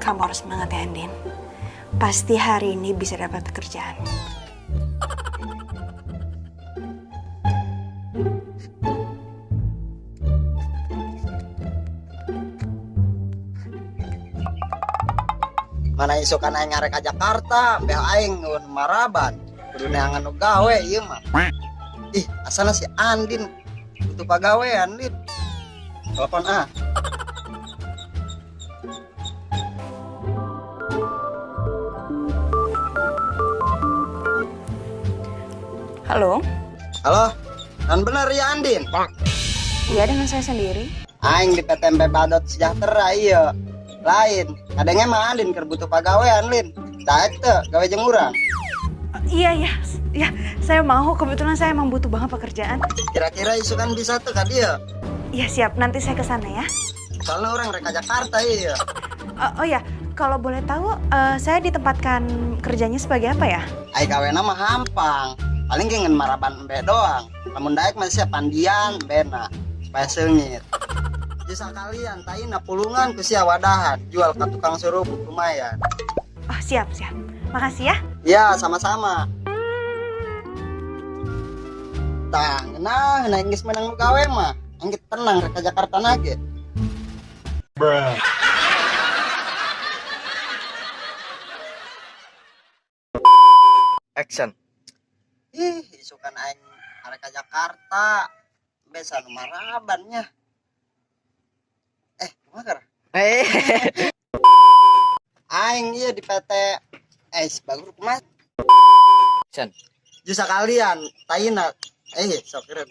Kamu harus semangat ya, Andin. Pasti hari ini bisa dapat pekerjaan. Mana isukan aing ngarek ka Jakarta, beh aing nu maraban. Kudu neangan nu gawe ieu mah. Ih, asalna si Andin butuh pagawean, Lin. Telepon ah. Halo? Halo. Non bener ya Andin? Iya, dengan saya sendiri. Aing di PTMP Badot Sejahtera iya. Lain, kadangnya mah Andin keur butuh pagawean, Lin. Daek teu gawe jeung urang. Iya, ya, saya mau. Kebetulan saya emang butuh banget pekerjaan. Kira-kira isukan bisa tuh ka dieu. Iya, siap. Nanti saya ke sana ya. Soalnya orang rek ka Jakarta iya. Oh ya, kalau boleh tahu, saya ditempatkan kerjanya sebagai apa ya? Ai gawena mah hampang. Paling ge ngan maraban embe doang. Lamun daek mah sia pandian bena supaya seungit. Jasa kalian taina pulungan ku sia wadahan, jual ka tukang surubuk lumayan. Oh, siap, siap. Makasih ya. Ya, sama-sama. Tah, nah, nah geus menang nu gawe mah. Angge tenang rek ka Jakarta na ge. Bruh. Action. Ih, isukan aing arek ka Jakarta. Besa nu maraban nya. Kumaha keur? Eh. Aing ieu di PT bagus kumaha? Action. Jasa kalian taina sok keren.